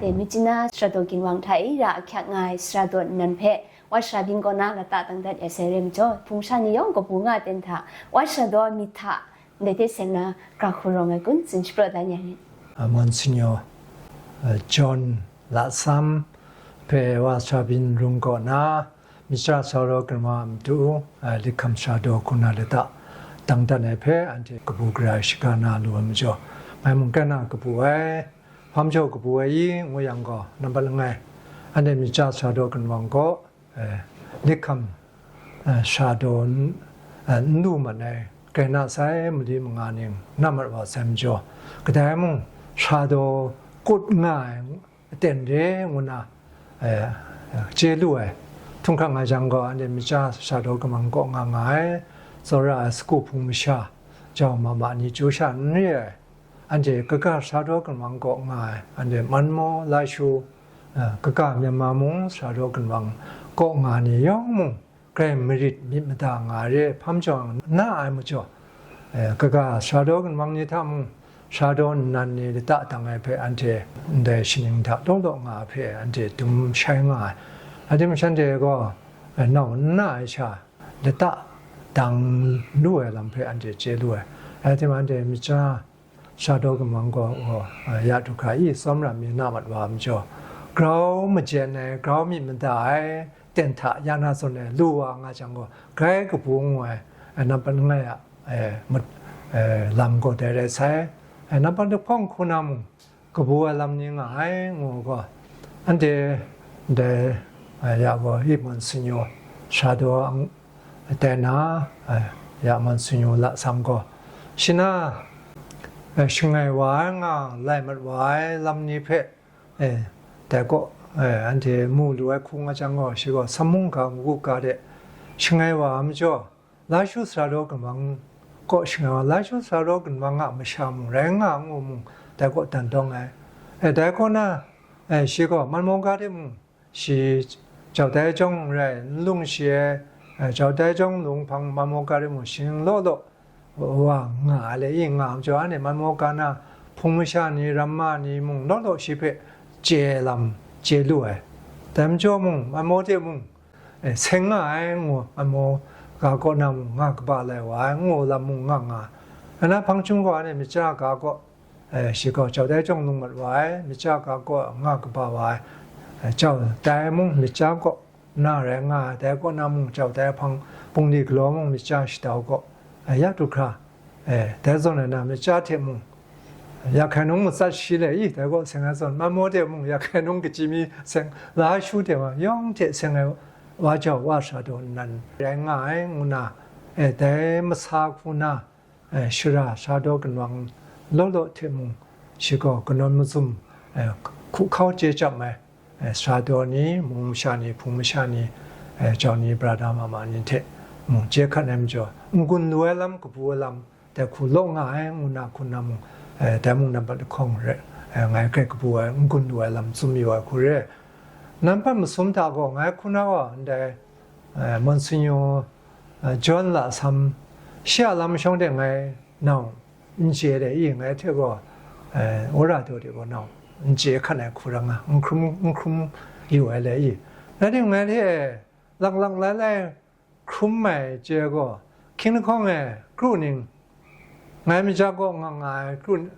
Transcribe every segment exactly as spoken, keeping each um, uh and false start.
De Myitkyina Sara Daw Ginwang hta e ra ahkyak nga ai sara daw nnan hpe, Wa Sara Byin kaw na lata tang dat ya sai re majaw, hpung sha ni yawng kabu nga ten hta, Wa Sara Daw myit hta ndai hte seng na, gra hku rawng ai kun, tsun shapraw dan ya rit. Monsignor, uh, John Lasam hpe Wa Sara Byin rung kaw na, Myitkyina Sara Daw Ginwang a matu, uh, Likham Sara Daw hku na lata tang dat ai hpe, anhte kabu gara ai shaga na lu ai majaw, ngai mung kra na kabu ai, hpa majaw kabu ai i, ngu yang gaw, nampat langai, anhte Myitkyina Sara Daw Ginwang kaw, eh, Likham, eh, Sara Daw n, eh, n lu mat ai, grai na sai mali manga ning na mat wa sai majaw, kadai mung Sara Daw kut nga ai aten re ngu na, eh, chye lu ai. Htunghkang nga jang gaw, anhte Myitkyina Sara Daw Ginwang kaw nga nga ai, tsawra ai sagu hpung masha, jau ma ma ni chyu sha n re ai. Anhte kaga Sara Daw Ginwang kaw nga ai, anhte Manmaw, Lashu, eh, kaga Myanmar mung Sara Daw Ginwang kaw nga ni yawng mung, grai marit myit mada nga re, hpa majaw na ai majaw, eh, kaga Sara Daw Ginwang ni hta mung, Sara Daw nnan ni lata dang ai hpe anhte ndai shaning hta law law nga ai hpe anhte dum shai nga ai. Adim shanhte gaw, eh, nau n na ai sha, lata dang lu ai lam hpe anhte chye lu ai. Adim anhte Myitkyina Sara Daw Ginwang gaw, ya du hkra i, tsawmram mi na mat wa ai majaw, grau majen ai, grau myit mada ai, ten hta ya na zawn e lu wa nga jang gaw, grai kabu ngu ai, nampat langai a, e, mat, e, lam gaw dai rai sai. E, nampat lahkawng hku na mung, kabu ai lam ni nga ai, ngu gaw, anhte ndai, e, ya gaw, i Monsignor Sara Daw ang, dai na, eh, ya Monsignor Lasam gaw, shi na, eh, shangai wa ai nga, lai mat wa ai lam ni hpe, eh, dai kaw, eh, anhte mu lu ai hku nga jang gaw, shi gaw, Samung ga, Ngu ga de shangai wa ai majaw, Lashu Sara Daw Ginwang kaw shangai wa, Lashu Sara Daw Ginwang a masha mung rai nga, ngu mung, dai kaw dan dawng ai. Eh, dai kaw na, eh, shi gaw, Manmaw ga de mung, shi jau dai jawng rai, n lung shi ai, eh, jau dai jawng lung hpang Manmaw ga rai mung, shi law law wa nga ai le, i nga ai majaw, anhte Manmaw ga na hpung masha ni, ramma ni mung law law shi hpe chye lam chye lu ai. Dai majaw mung, Manmaw de mung, eh, seng nga ai ngu, Manmaw ga kaw na mung nga kaba lai wa ai ngu lam mung nga nga ai. Nna hpang chyum gaw anhte Myitkyina ga kaw, eh, shi gaw jau dai jawng lung mat wa ai, Myitkyina ga kaw nga kaba wa ai, eh, jau dai mung Myitkyina kaw na rai nga ai, dai kaw na mung jau dai hpang bungli galaw mung Myitkyina shadau kaw, eh, ya du hkra, eh, dai zawn ai na Myitkyina hte mung, ya hkai nung matsat shi le i, dai kaw seng ai zawn, Manmaw de mung ya hkai nung kachyi mi seng, Lashu de wa yawng hte seng ai wa jau wa sara daw nnan rai nga ai ngu na, eh, dai masa hku na, eh, shara Sara Daw Ginwang law law hte mung, shi gaw kanawn mazum, eh, hku hkau chye chyam ai, eh, sara daw ni, mung masha ni, hpung masha ni, eh, jau ni, brata mama ni hte mung chye hkat ai majaw, n-gun lu ai lam, kabu ai lam, dai hku law nga ai, ngu na hku na mung, eh, dai mung nampat lahkawng re, eh, ngai hkrai kabu ai, n-gun lu ai lam tsun mayu ai hku re. Nampat masum hta gaw ngai hku na gaw ndai, eh, Monsignor, eh, John Lasam, shi a lam shawng de ngai nau n chye de i, ngai hte gaw, eh, wora daw de gaw nau n chye hkan ai hku ra nga, n hkrum, n hkrum yu ai le i. Rai timung, ngai hte laklak lai lai hkrum ai chye gaw, hkying lahkawng e kru ning, ngai Myitkyina kaw nga nga ai kru,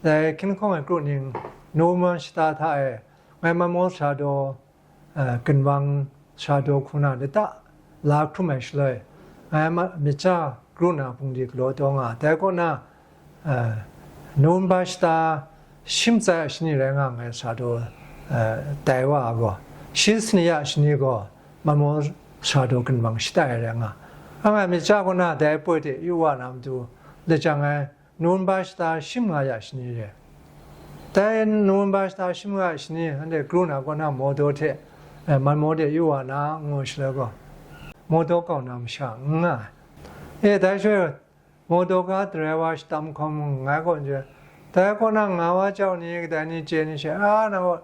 dai hkying lahkawng e kru ning, November shata hta e, ngai Manmaw sara daw, eh, Ginwang sara daw hku na lata la hkrum ai shaloi, ngai ma, Myitkyina kru na bungli galaw taw nga, dai kaw na, eh, November shata shi matsa a shani rai nga nngai sara daw, eh, tai wa ai gaw, shi sani a shani gaw Manmaw sara daw Ginwang shata ai rai nga. A ngai Myitkyina kaw na dai poi de yu wa na matu, lajang ai November shata shi manga ya shani re. Dai November shata shi manga ya shani, anhte kru na kaw na Mawdaw hte, eh, Manmaw de yu wa na, ngu shaloi gaw, Mawdaw kau na masha n nga ai. E, dai shaloi, Mawdaw ga driver shadam hkawm ngai gaw n chye, dai kaw na nga wa jau ni, kadai ni chye ni she, a, na gaw,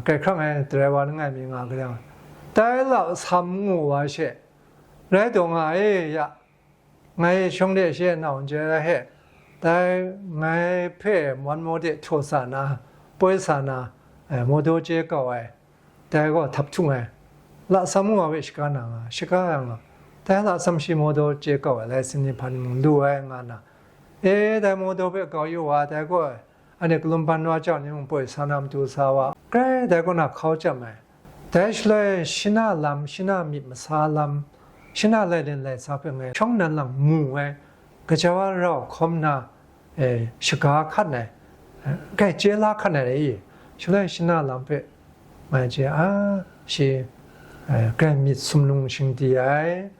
grai hkrang ai driver langai mi nga ga yang, dai Lasam ngu wa she, rai taw nga e ya, ngai shawng de she nau n chye ai he, dai ngai hpe Manmaw de htaw sa na, poi sa na, e, mawdaw chye kau ai, dai gaw htap htung ai, lasam wa we shaga na nga, shaga yang nga, dai lasam shi mawdaw chye kau ai, lai sin ni hpan mung lu ai nga na, e, dai mawdaw hpe kau yu wa, dai gaw, anhte kalum ban wa jau ni mung poi sa na matu sa wa, grai dai kaw na hkau chyam ai. Dai shaloi shana lam, shana myit masa lam, shana lailin laisa hpe ngai shawng nan lang mu ai, gaja wa rau hkawm na, e, shaga hkat ai, e, grai chye la hkat ai i, shaloi shana lam hpe ngai chye a, shi, e, grai myit sumnung shingdi ai,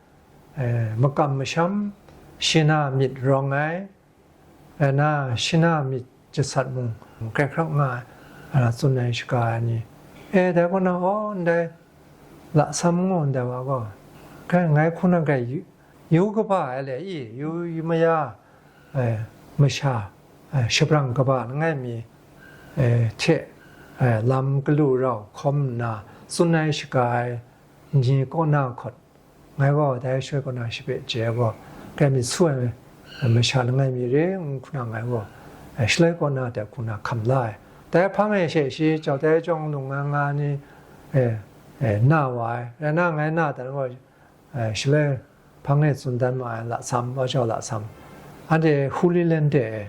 e, makam masham, shana myit rawng ai, e, na shana myit jasat mung hkrai hkrak nga ai, a, tsun ai shaga ai ni, e, dai kaw na, aw, ndai lasam ngu ndai wa gaw, grai ngai hku na grai yu, yu kaba ai le i, yu, yu maya, e, masha, e, shabrang kaba langai mi, e, hte, e, lam galu rau hkawm nna tsun ai shaga ai ni kaw na hkawt, ngai gaw dai shaloi kaw na shi hpe chye ai gaw, grai myit su ai masha langai mi re ngu hku na ngai gaw, e, shaloi kaw na dai hku na hkam la ai. Dai hpang e she shi jau dai jawng lung nga nga ni, e, e, na wa ai, rai na ngai na dan gaw, e, shaloi hpang e tsun dan ma ai lasam, wa jau lasam, anhte Holy Land de,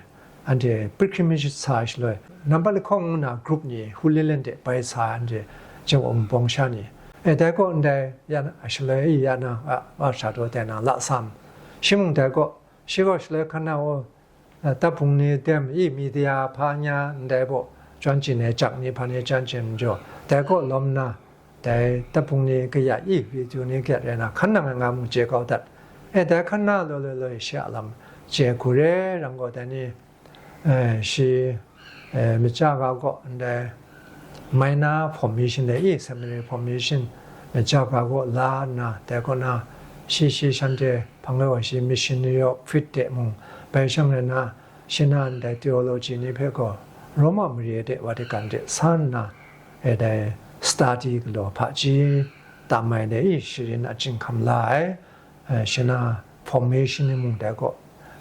anhte pilgrimage sa ai shaloi, nambat lahkawng ngu na group ni Holy Land de bai sa ai, anhte Jinghpaw Wunpawng sha ni, e, dai kaw ndai ya na, shaloi ya na, a, a, sha daw dai na lasam, shi mung dai kaw, shi gaw shaloi hkan na u, a, tabung ni dem i, media hpa nya ndai baw, chyawn chyin ai jak ni hpa ni chyawn chyin majaw, dai kaw lawm na, dai tabung ni kayat i, video ni kayat rai na, hkan nang ai nga mung chye kau dat. E, dai hkan na law law law shi a lam chye hku re rang gaw, dai ni, e, shi, e, maja ga kaw ndai minor formation de i, seminary formation maja ga kaw la nna, dai kaw na, shi, shi shanhte hpang e wa shi mission New York fit de mung, bai shang rai na, shi na ndai theology ni hpe gaw Roma mare de Vatican de sa nna, e, dai study galaw hpaji tam ai de i, sharin achyin hkam la ai, e, shi na formation ni mung dai kaw,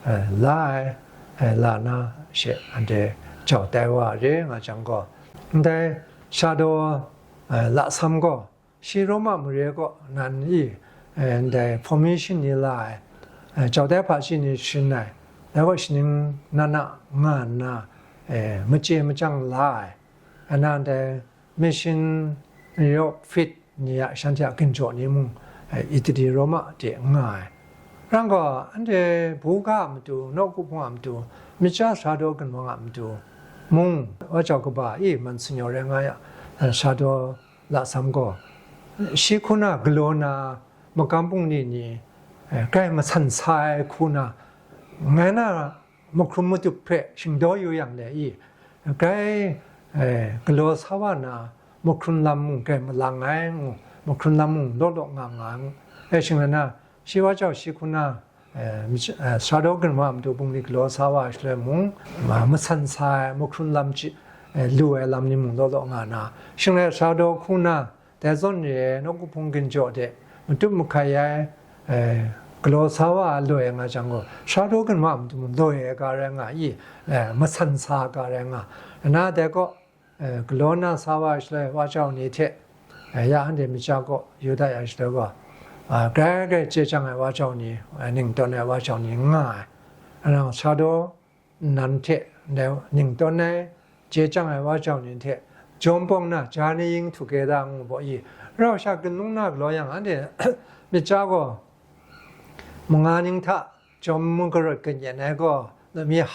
e, la ai, e, la na she anhte jau tai wa re nga jang gaw, ndai sha daw, e, lasam gaw, shi Roma mare kaw nan i, e, ndai formation ni la ai, e, jau tai hpaji ni sharin ai, dai kaw shaning na na nga nna, e, machye machyang la ai, ana ndai mission New York fit ni a, shanhte a ginjaw ni mung, e, Italy, Roma de nga ai. Rang gaw, anhte buga a matu, nawku hpung a matu, myit ja sara daw ginwang a matu mung, wa jau kaba i, Monsignor rai nga ya, e, sara daw lasam gaw, shi hku na galaw na, magam bungli ni, e, grai masan sa ai hku na, ngai na mahkrum matup hpe shingdaw yu yang le i, grai, e, galaw sa wa na, mahkrum lam mung grai malang ai ngu, mahkrum lam mung law law nga nga ai ngu. E, shing rai na, shi wa jau shi hku na, e, mich-, e, sara daw ginwang a matu bungli galaw sa wa ai shaloi mung, ma-, masan sa ai mahkrum lam chyi, e, lu ai lam ni mung law law nga na, shing rai sara daw hku na, dai zawn re ai nawku hpung ginjaw de, matup mahkai ai, e, galaw sa wa ai loi nga jang gaw, sara daw ginwang a matu mung loi ai ga rai nga i, e, masan sa ga rai nga. Na dai kaw, e, galaw na sa wa ai shaloi, wa jau ni hte, e, ya anhte myit ja kaw yu dat ya shaloi gaw, a, grai grai chye chyang ai wa jau ni, e, ning tawn ai wa jau ni n nga ai. Anang sara daw nnan hte ndai ning tawn ai, chye chyang ai wa jau ni hte, jawm bawng na journeying together ngu baw i, rau sha ginlung na galaw yang, anhte myit ja gaw manga ning hta jawm magarut kanyan ai gaw, lami ha,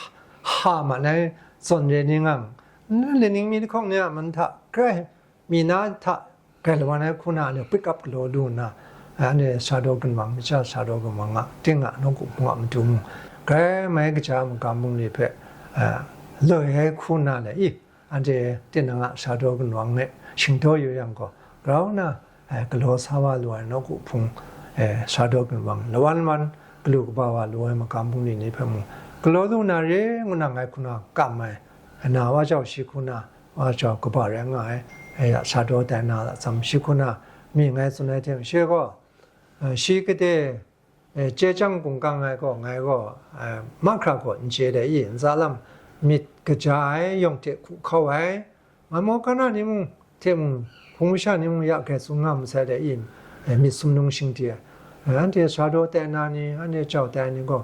ha man ai zawn re ni ngang, n-, laning mi lahkawng ni a man hta grai mi na hta grai lawan ai hku na, anhte pick up galaw lu nna, anhte sara daw ginwang, myit ja sara daw ginwang a, ting a, nawku hpung a matu mung, grai mai kaja magam bungli hpe, a, loi ai hku na le i, anhte tinang a sara daw ginwang e shingdaw yu yang gaw, grau na, e, galaw sa wa lu ai nawku hpung, e, sara daw ginwang, lawan lawan galu kaba wa lu ai magam bungli ni hpe mung, galaw lu na re ngu na ngai hku na kam ai, na wa jau shi hku na, wa jau kaba rai nga ai, e, ya sara daw tai na lasam shi hku na mi ngai tsun ai hte mung, shi gaw, e, shi gade, e, chye chyang hkungkang ai gaw, ngai gaw, e, mahkra gaw n chye dai i, ntsa lam myit kaja ai, yawng hte hku hkau ai, Manmaw kana ni mung hte mung, hpung masha ni mung ya hkrai tsun nga masai de i, e, myit sumnung shingdi ai. E, anhte sara daw tai na ni, anhte jau tai ni gaw,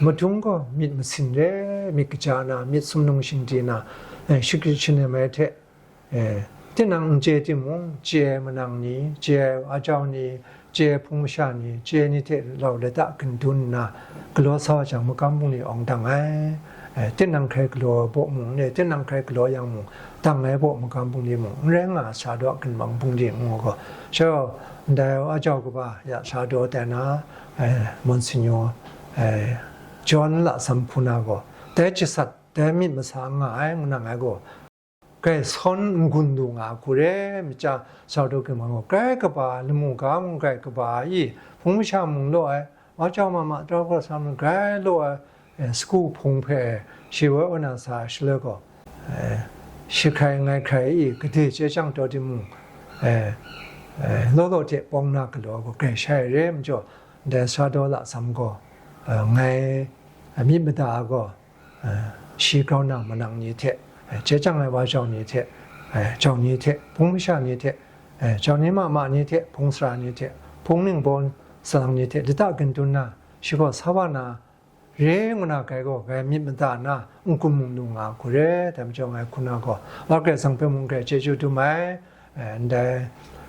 madung gaw myit masin re, myit kaja na, myit sumnung shingdi na, e, shagrit shanem ai hte, e, tinang n chye timung, chye ai manang ni, chye ai wa jau ni, chye ai hpung masha ni, chye ai ni hte rau lata gun dun nna, galaw sa wa jang, magam bungli awng dang ai. E, tinang hkrai galaw ai baw mung, ne, tinang hkrai galaw yang mung, dang ai baw magam bungli mung, n rai nga ai, sara daw a ginwang bungli n ngu gaw. Sha, ndai wa jau kaba ya sara daw tai na, e, Monsignor, e, John Lasam hku na gaw, dai jasat, dai myit masa nga ai, ngu na ngai gaw, grai sawn n-gun lu nga ai hku re, myit ja sara daw ginwang gaw, grai kaba, lamu ga mung grai kaba i, hpung masha mung law ai, wa jau ma ma, tara kaw sa mung grai law ai, e, sagu hpung hpe shi woi wa na sa ai shaloi gaw, e, shi hkrai ngai hkrai i, gade chye chyang taw timung, e, e, law law hte pawng na galaw ai gaw grai shai ai re ai majaw, ndai sara daw Lasam gaw, e, ngai, e, myit mada ai gaw, e, shi grau na manang ni hte, e, chye chyang ai wa jau ni hte, e, jau ni hte, hpung masha ni hte, e, jau ni ma ma ni hte, hpung sara ni hte, hpung ningbaw salang ni hte, lata gun dun na, shi gaw sa wa na re ngu na, grai gaw, grai myit mada na, n-gun mung lu nga ai hku re, dai majaw ngai hku na gaw, Wa Karai Kasang hpe mung grai chyeju dum ai, e, ndai,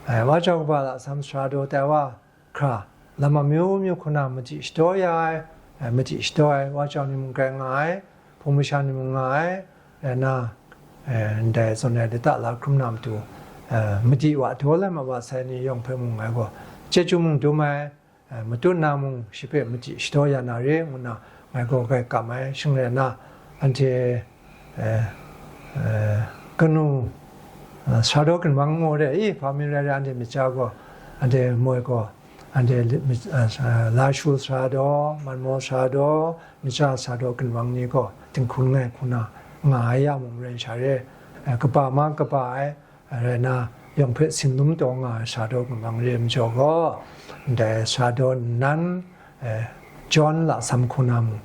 e, wa jau kaba Lasam sara daw tai wa, hkra, lam amyu myu hku na madi shadaw ya ai, e, madi shadaw ai wa jau ni mung grai nga ai, hpung masha ni mung nga ai, rai nna, e, ndai zawn ai lata la hkrum na matu, e, madi wa daw lai ma wa sai ni yawng hpe mung ngai gaw chyeju mung dum ai, e, matut na mung shi hpe madi shadaw ya na re, ngu nna ngai gaw grai kam ai, shing rai nna, anhte, e, e, kanu, e, sara daw ginwang ngu re i, hpa mi rai rai, anhte myit ja gaw, anhte moi gaw, anhte li-, myit, e, sa-, Lashu sara daw, Manmaw sara daw, myit ja sara daw ginwang ni gaw, dinghku langai hku na nga ai ya mung rai sha re, e, kaba ma kaba ai, rai nna, yawng hpe sinlum taw nga ai sara daw ginwang re ai majaw gaw, ndai sara daw nnan, e, John Lasam hku na mung,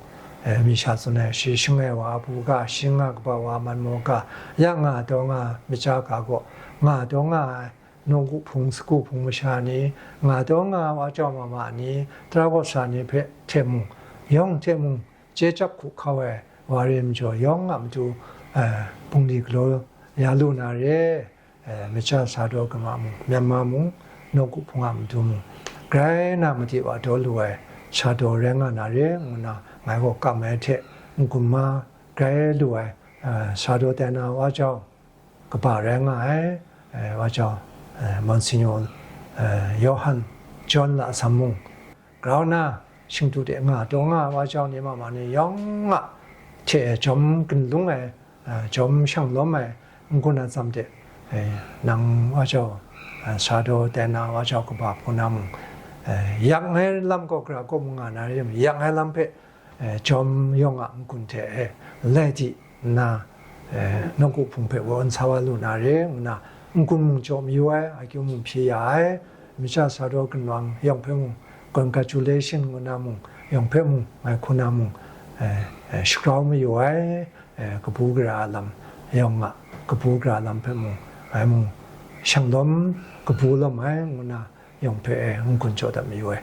e, mi sha tsun ai, shi shing ai wa a bu ga, shi nga kaba wa a Manmaw ga, ya nga taw nga ai myit ja ga gaw, nga taw nga ai nawku hpung sagu hpung masha ni, nga taw nga ai wa jau ma ma ni, tara kaw sara ni hpe hte mung, yawng hte mung, chye chyap hku hkau ai wa re ai majaw, yawng a matu, e, bungli galaw ya lu na re, e, myit ja sara daw ginwang mung, Myanmar mung, nawku hpung a matu mung, grai na madi wa daw lu ai sara daw rai nga na re, ngu nna ngai gaw kam ai hte, n-gun ma grai lu ai, e, sara daw tai na wa jau kaba rai nga ai, e, wa jau, e, Monsignor, e, Johan John Lasam mung, grau nna, shingtu de nga taw nga ai wa jau ni ma ma ni yawng a hte e jawm gun lung ai, e, jawm shang lawm ai n-gun atsam de, e, nang wa jau, e, sara daw tai na wa jau kaba hku na mung, e, yak ai lam gaw gara kaw mung nga na re, yak ai lam hpe, e, jawm yawng a n-gun hte, e, lai di nna, e, nawku hpung hpe wa n sa wa lu na re, ngu nna, n-gun mung jaw mayu ai, akyu mung hpyi ya ai, myit ja sara daw ginwang yawng hpe mung, congratulation ngu na mung, yawng hpe mung, ngai hku na mung, e, e, shagrau mayu ai, e, kabu gara lam yawng a, kabu gara lam hpe mung, ngai mung, shang lawm, kabu lawm ai, ngu nna, yawng hpe, e, n-gun jaw dat mayu ai.